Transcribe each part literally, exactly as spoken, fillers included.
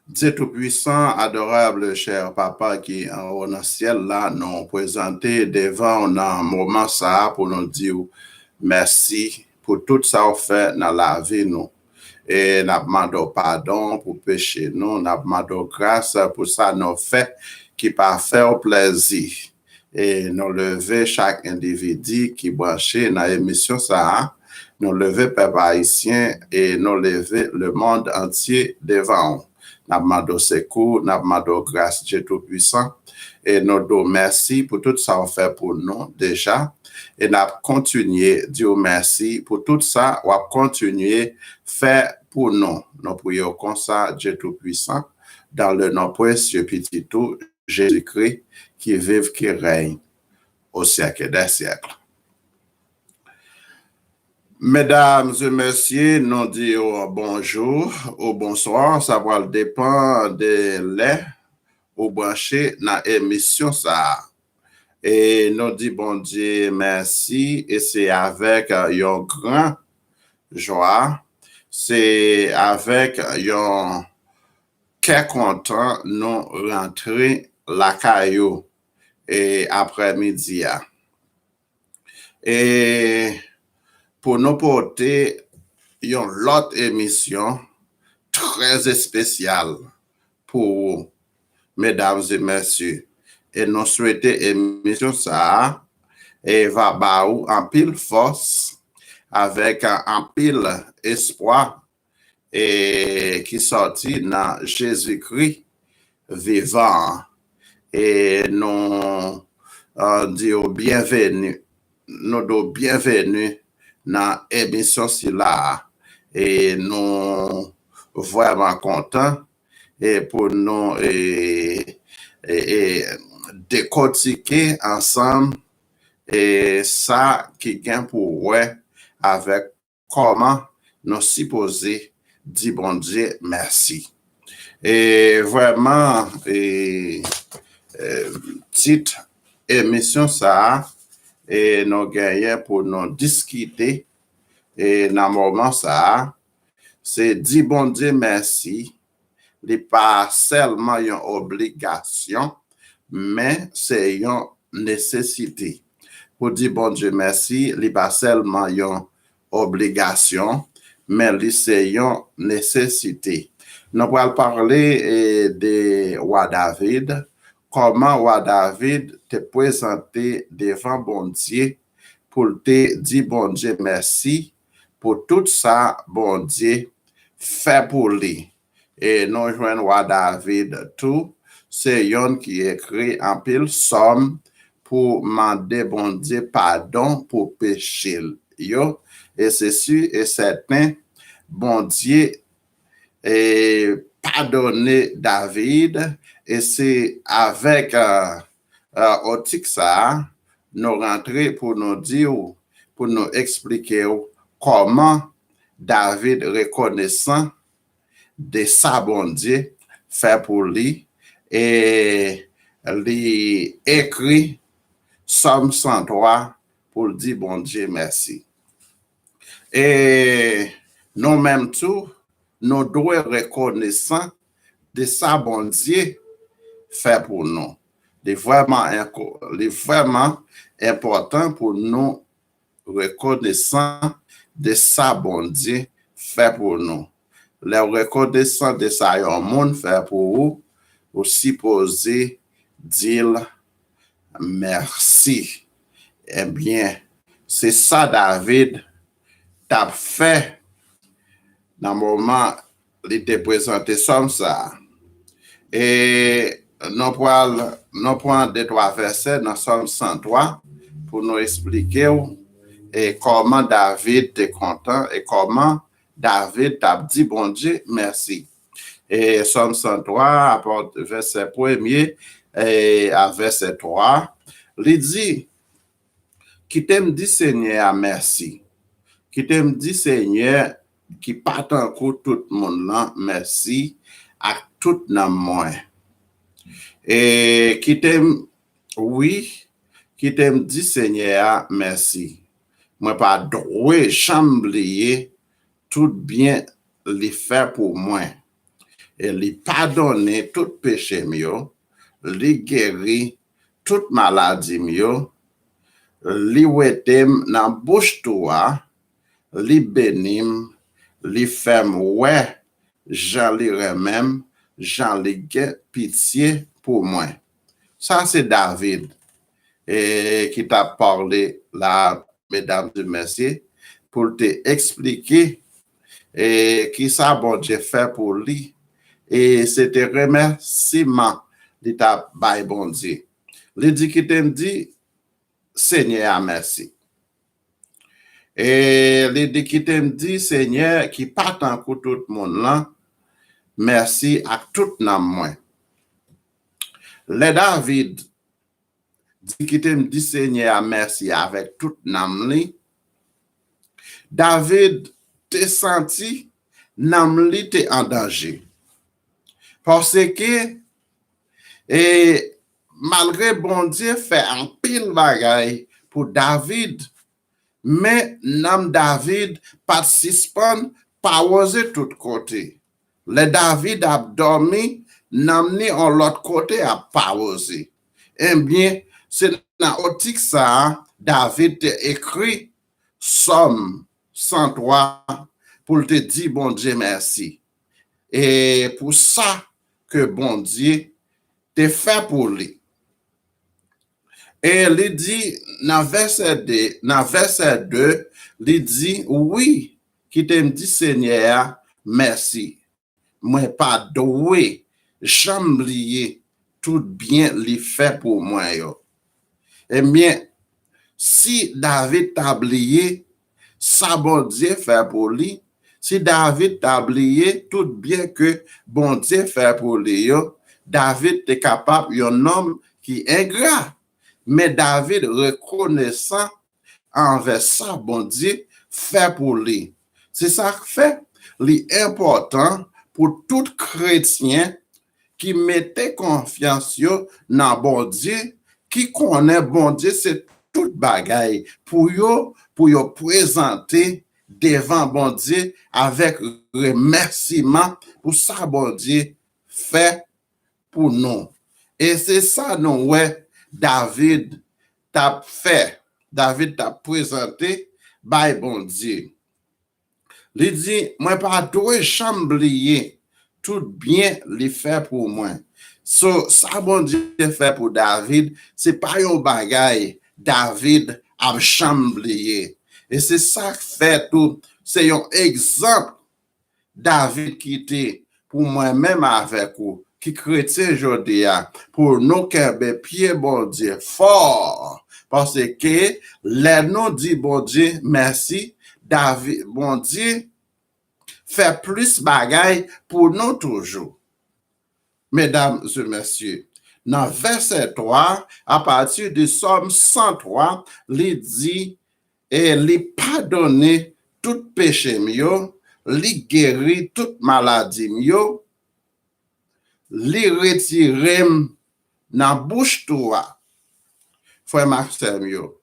Dye Toupwisan, adorab, chè Papa ki anwo nan syèl la, nou prezante devan w nan moman sa a pou nou di w mèsi pou tout sa w fè nan lavi nou. E n ap mande w padon pou peche nou, n ap mande w gras pou sa nou fè ki pa fè w plèzi. E nou leve chak endividi ki branche nan emisyon sa a. Nou leve pèp ayisyen e nou leve lemonn antye devan w. N ap mande w sekou, n ap mande w gras, Dye Toupwisan. E nou di w mèsi pou tout sa w fè pou nou deja. E n ap kontinye di w mèsi pou tout sa w ap kontinye fè pou nou. Nou priye w konsa, Dye Toupwisan, dans le nom précieux Pitit ou, Jezikri, ki viv, ki rèy au siècle des siècles. Medam e mesye, nou di w bonjou ou bonswa, sa pral depann de lè ou branche nan emisyon sa a. E nou di Bondye mèsi, e se avèk yon gran jwa, se avèk yon kè kontan nou rantre lakay ou e aprèmidi a. E pou nou pote yon lòt emisyon trè espesyal pou ou, medam e mesye. E nou swete emisyon sa a e va ba ou anpil fòs avèk anpil espwa e ki sòti nan Jezikri vivan an. E nou uh, di w byenveni, nou di w byenveni nan emisyon sila a. E nou vrèman kontan e pou nou e, e, e dekotike ansanm e sa ki gen pou wè avèk kòman nou sipoze di Bondye mèsi. E vrèman, e, e, tit emisyon sa a, e nou genyen pou nou diskite e nan moman sa a, se di Bondye mèsi, li pa sèlman yon obligasyon, men se yon nesesite. Pou di Bondye mèsi, li pa sèlman yon obligasyon, men li se yon nesesite. Nou pral pale e, de wa David, kòman wa David te prezante devan Bondye pou l te di Bondye mèsi pou tout sa Bondye fè pou li. E nou jwenn wa David tou, se youn ki ekri anpil sòm pou mande Bondye padon pou peche l yo. E se si e sèten, Bondye e padone David, e se avèk uh, uh, otik sa a, nou rantre pou nou di w, pou nou eksplike w kòman David rekonesan de sa Bondye fè pou li, e li ekri Sòm san twa pou l di Bondye mèsi. E nou menm tou, nou dwe rekonesan de sa Bondye fè pou nou. Li vrèman, li vrèman enpòtan pou nou rekonesan de sa Bondye fè pou nou. Lè w rekonesan de sa yon moun fè pou ou, ou sipoze di l mèsi. Ebyen, se sa David t ap fè nan moman li te prezante sòm sa a. E nou pral, nou pran de twa vèsè nan Sòm san twa pou nou eksplike w e kòman David te kontan e kòman David t ap di Bondye mèsi. E Sòm san twa, apòt vèsè premye e a vèsè twa, li di, kite m di Senyè a mèsi. Kite m di Senyè ki pa tankou tout moun lan mèsi ak tout nanm mwen. E kite m, wi, kite m di Senyè a mèsi. Mwen pa dwe janm bliye tout byen li fè pou mwen. E li padone tout peche m yo, li geri tout maladi m yo, li wete m nan bouch tou a, li beni m, li fè m wè jan li renmen m, jan li gen pitye pou mwen. Sa se David, e, ki t ap pale la, medam e mesye, pou l te eksplike, e, kisa Bondye fè pou li. E se te remèsiman li t ap bay Bondye. Li di, "Kite m di Senyè a mèsi." E li di, "Kite m di Senyè ki pa tankou tout moun lan, mèsi ak tout nanm mwen." Lè David di, "Kite m di Senyè a mèsi avèk tout nanm li," David te santi nanm li te an danje. Paske, e, malgre Bondye fè anpil bagay pou David, men nanm David pa t sispann pawòze tout kote. Lè David ap dòmi, nanm li yon lòt kote ap pawòze. Ebyen, se nan optik sa a, David te ekri Sòm san twa pou l te di Bondye mèsi. E pou sa ke Bondye te fè pou li. E li di nan vèsè de, nan vèsè de, li di, "Wi, kite m di Senyè a mèsi. Mwen pa dwe janm bliye tout byen li fè pou mwen yo." Ebyen, si David ta bliye sa Bondye fè pou li, si David ta bliye tout byen ke Bondye fè pou li yo, David te kapab yon nonm ki engra. Men David rekonesan anvè sa Bondye fè pou li. Se sa k fè li enpòtan pou tout kretyen ki mete konfyans yo nan Bondye, ki konnen Bondye se tout bagay pou yo, pou yo prezante devan Bondye avèk remèsiman pou sa Bondye fè pou nou. E se sa nou wè David t ap fè. David t ap prezante bay Bondye. Li di, "Mwen pa dwe janm bliye tout byen li fè pou mwen." So, sa Bondye fè pou David, se pa yon bagay David ap janm bliye. E se sa k fè tou, se yon egzanp David kite pou mwen menm avèk ou, ki kretyen jodi a, pou nou kenbe pye Bondye fò. Paske lè nou di Bondye mèsi, David, Bondye fè plis bagay pou nou toujou. Medam e mesye, nan vèsè twa, apati de Sòm san twa, li di, e li padone tout peche m yo, li geri tout maladi m yo, li retire m nan bouch tou a. Frè m ak sè m yo,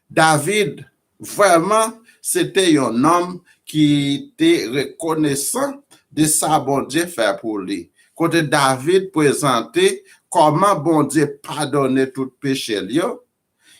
David, vrèman, se te yon nonm ki te rekonesan de sa Bondye fè pou li. Kote David prezante kòman Bondye padone tout peche l yo.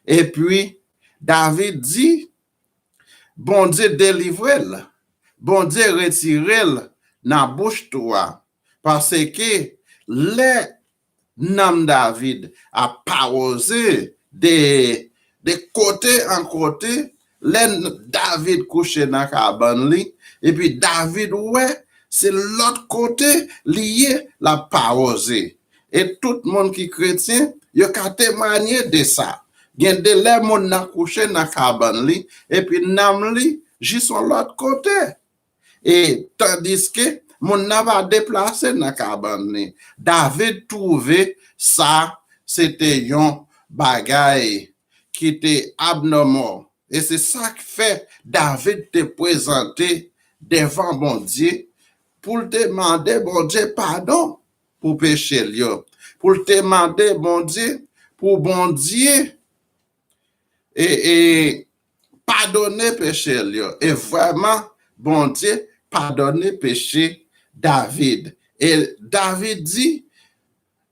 Epi, David di, Bondye delivre l, Bondye retire l nan bouch tou a. Paske lè nanm David ap pawòze de, de kote an kote, lè David kouche nan kabann li, epi David wè se lòt kote li ye l ap pawòze. E tout moun ki kretyen, yo ka temanye de sa. Gen de lè moun nan kouche nan kabann li, epi nanm li jis yon lòt kote. E tandiske moun nan pa deplase nan kabann li. David twouve sa se te yon bagay ki te abnòmal. E se sa k fè David te prezante devan Bondye pou l te mande Bondye padon pou peche l yo, pou l te mande Bondye pou Bondye e, e padone peche l yo. E vrèman, Bondye padone peche David. E David di,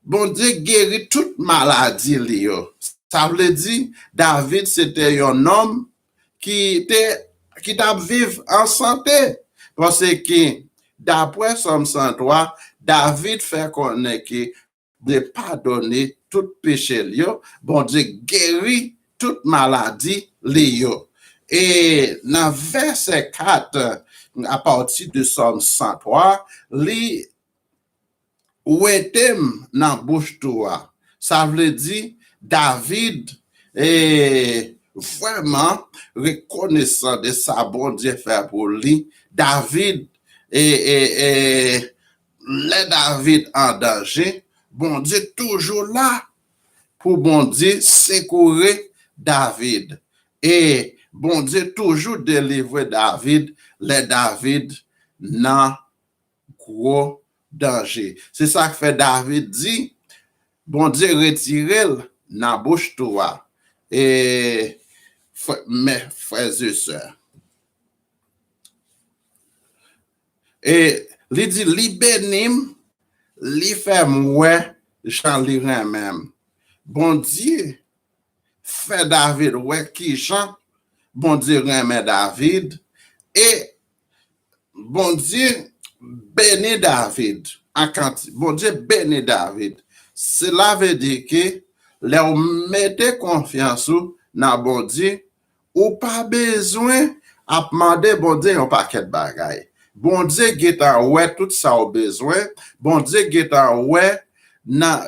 Bondye geri tout maladi li yo. Sa vle di, David se te yon nonm ki te, ki t ap viv an sante. Paske, dapre Sòm san twa, David fè konnen ke Bondye padone tout peche l yo, Bondye geri tout maladi li yo. E nan vèsè kat, apati de Sòm san twa, li wete m nan bouch tou a. Sa vle di, David e vrèman rekonesan de sa Bondye fè pou li. David, e, e, e, lè David an danje, Bondye toujou la pou Bondye sekoure David. E Bondye toujou delivre David lè David nan gwo danje. Se sa k fè David di, Bondye retire l nan bouch tou a. E frè, men, frè e sè. E li di, li beni m, li fè m wè jan li renmen m. Bondye fè David wè kijan Bondye renmen David, e Bondye beni David. An kanti, Bondye beni David. Sela vle di ke lè w mete konfyans ou nan Bondye, ou pa bezwen ap mande Bondye yon pakèt bagay. Bondye gentan wè tout sa w bezwen. Bondye gentan wè nan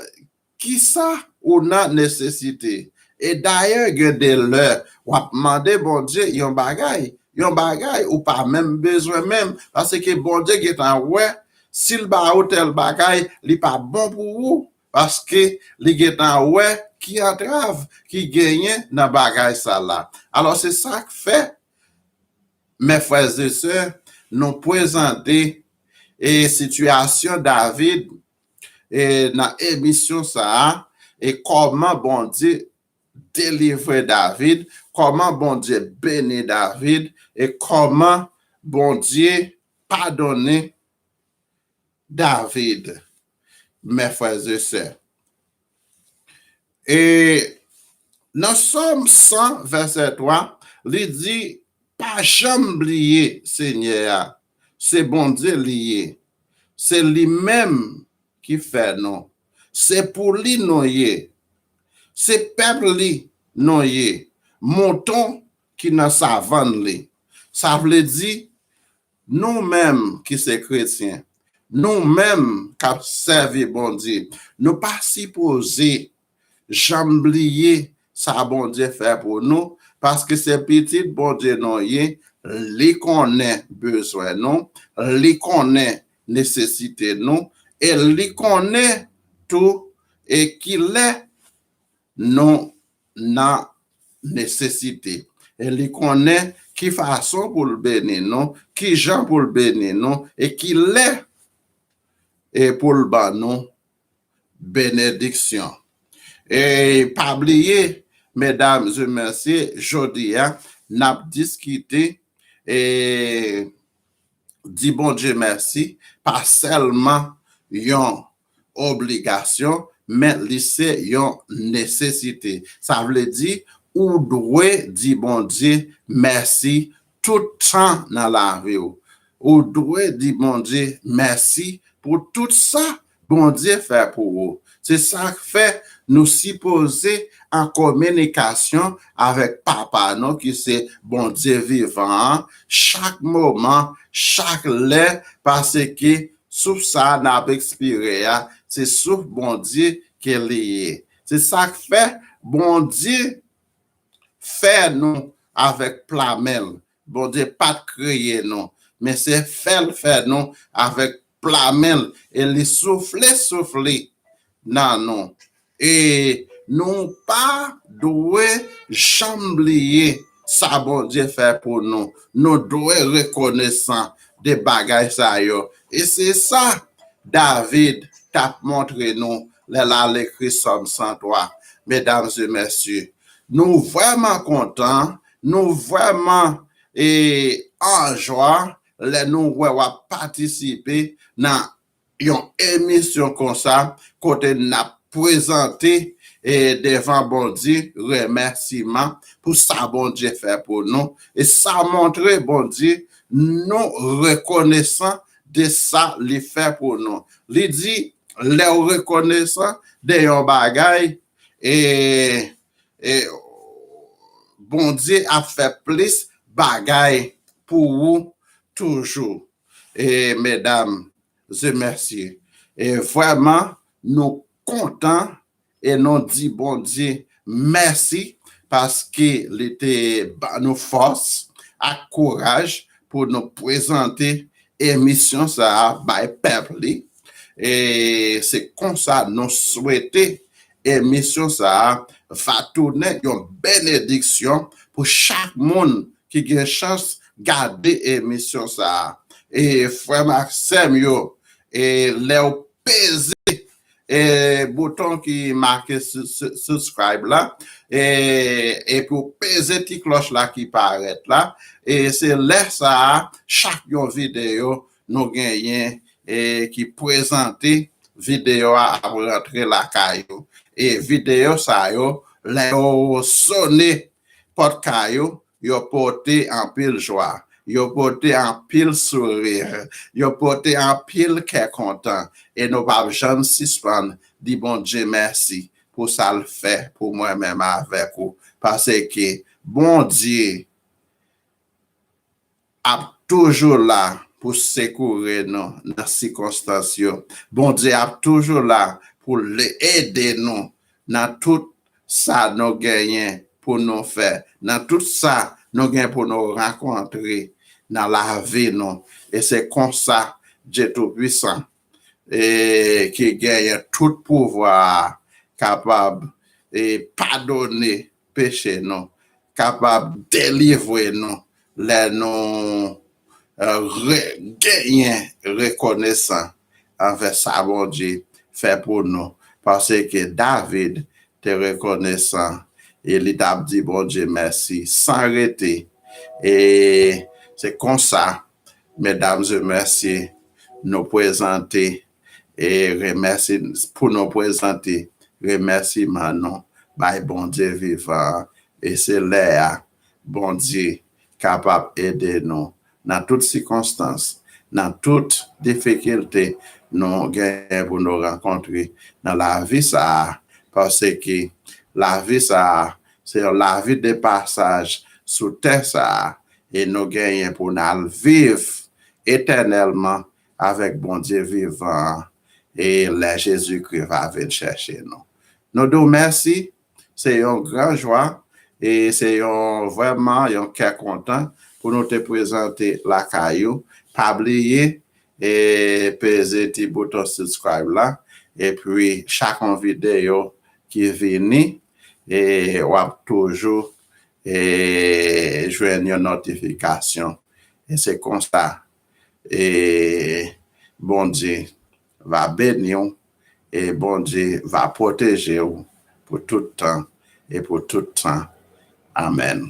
kisa ou nan nesesite. E dayè, gen de lè, w ap mande Bondye yon bagay, yon bagay ou pa menm bezwen menm, paske Bondye gentan wè, si l ba ou tèl bagay, li pa bon pou ou, paske li gentan wè ki antrav ki genyen nan bagay sa la. Alò, se sa k fè, men frè e sè, nou prezante e sitiyasyon David e nan emisyon sa a, e kòman Bondye delivre David, kòman Bondye beni David, e kòman Bondye padone David, men frè e sè. E nan Sòm san, vèsè twa, li di, pa janm bliye Senyè a, se Bondye li ye. Se li menm ki fè nou. Se pou li nou ye. Se pèp li nou ye. Mouton ki nan savann li. Sa vle di, nou menm ki se kretyen, nou menm k ap sèvi Bondye, nou pa sipoze janm bliye sa Bondye fè pou nou, paske se pitit Bondye nou ye, li konnen bezwen nou, li konnen nesesite nou, e li konnen tou e kilè nou nan nesesite. E li konnen ki fason pou l beni nou, ki jan pou l beni nou, e kilè e pou l ban nou benediksyon. E pa bliye, medam e mesye, jodi a, n ap diskite e di Bondye mèsi, pa sèlman yon obligasyon, men li se yon nesesite. Sa vle di, ou dwe di Bondye mèsi tout tan nan lavi w. Ou dwe di Bondye mèsi pou tout sa Bondye fè pou ou. Se sa k fè nou sipoze an kominikasyon avèk Papa nou ki se Bondye vivan an, chak moman, chak lè, paske souf sa a n ap ekspire a, se souf Bondye ke li ye. Se sa k fè Bondye fè nou avèk pla men l. Bondye pa t kreye nou, men se fè l fè nou avèk pla men l, e li soufle souf li nan nou. E nou pa dwe janm bliye sa Bondye fè pou nou. Nou dwe rekonesan de bagay sa yo. E se sa David t ap montre nou lè l al ekri Sòm san twa. Medam e mesye, nou vrèman kontan, nou vrèman e, an jwa lè nou wè w ap patisipe nan yon emisyon konsa kote n ap prezante e devan Bondye remèsiman pou sa Bondye fè pou nou. E sa montre Bondye nou rekonesan de sa li fè pou nou. Li di, lè w rekonesan de yon bagay, e, e Bondye ap fè plis bagay pou ou toujou. E medam, Dieu merci. E vrèman, nou kontan e nou di Bondye mèsi paske li te ban nou fòs ak kouraj pou nou prezante emisyon sa a bay pèp li. E se konsa nou swete emisyon sa a va tounen yon benediksyon pou chak moun ki gen chans gade emisyon sa a. E frè m ak sè m yo, e lè w peze e bouton ki make su- su- subscribe la, e epi w peze ti klòch la ki parèt la, e se lè sa a chak yon videyo nou genyen e ki prezante, videyo a ap rantre lakay ou. E videyo sa yo, lè yo sone pòt kay ou, yo pote anpil jwa, yo pote anpil souri, yo pote anpil kè kontan. E nou p ap janm sispann di Bondye mèsi pou sa l fè pou mwen menm avèk ou. Paske Bondye ap toujou la pou sekoure nou nan sikonstans yo. Bondye ap toujou la pou l ede nou nan tout sa nou genyen pou nou fè, nan tout sa nou gen pou nou rankontre nan lavi nou. E se konsa Dye Toupwisan, e ki genyen tout pouvwa a, kapab e padone peche nou, kapab delivre nou lè nou e, re, genyen rekonesan anvè sa Bondye fè pou nou. Paske David te rekonesan e li t ap di Bondye mèsi san rete. E se konsa, medam e mesye, nou prezante e remèsi, pou nou prezante remèsiman nou bay Bondye vivan an. E se lè a Bondye kapab ede nou nan tout sikonstans, nan tout difikilte nou genyen pou nou rankontre nan lavi sa a, paske lavi sa a se yon lavi de pasaj sou tè sa a, e nou genyen pou n al viv etènèlman avèk Bondye vivan an, e lè Jezikri va vin chèche nou. Nou di w mèsi, se yon gran jwa, e se yon vrèman yon kè kontan pou nou te prezante lakay ou. Pa bliye e peze ti bouton subscribe la, epi chak yon videyo ki vini, e w ap toujou e jwenn yon notifikasyon. E se konsa e Bondye va beni w, e Bondye va pwoteje w pou tout tan e pou tout tan. Amèn.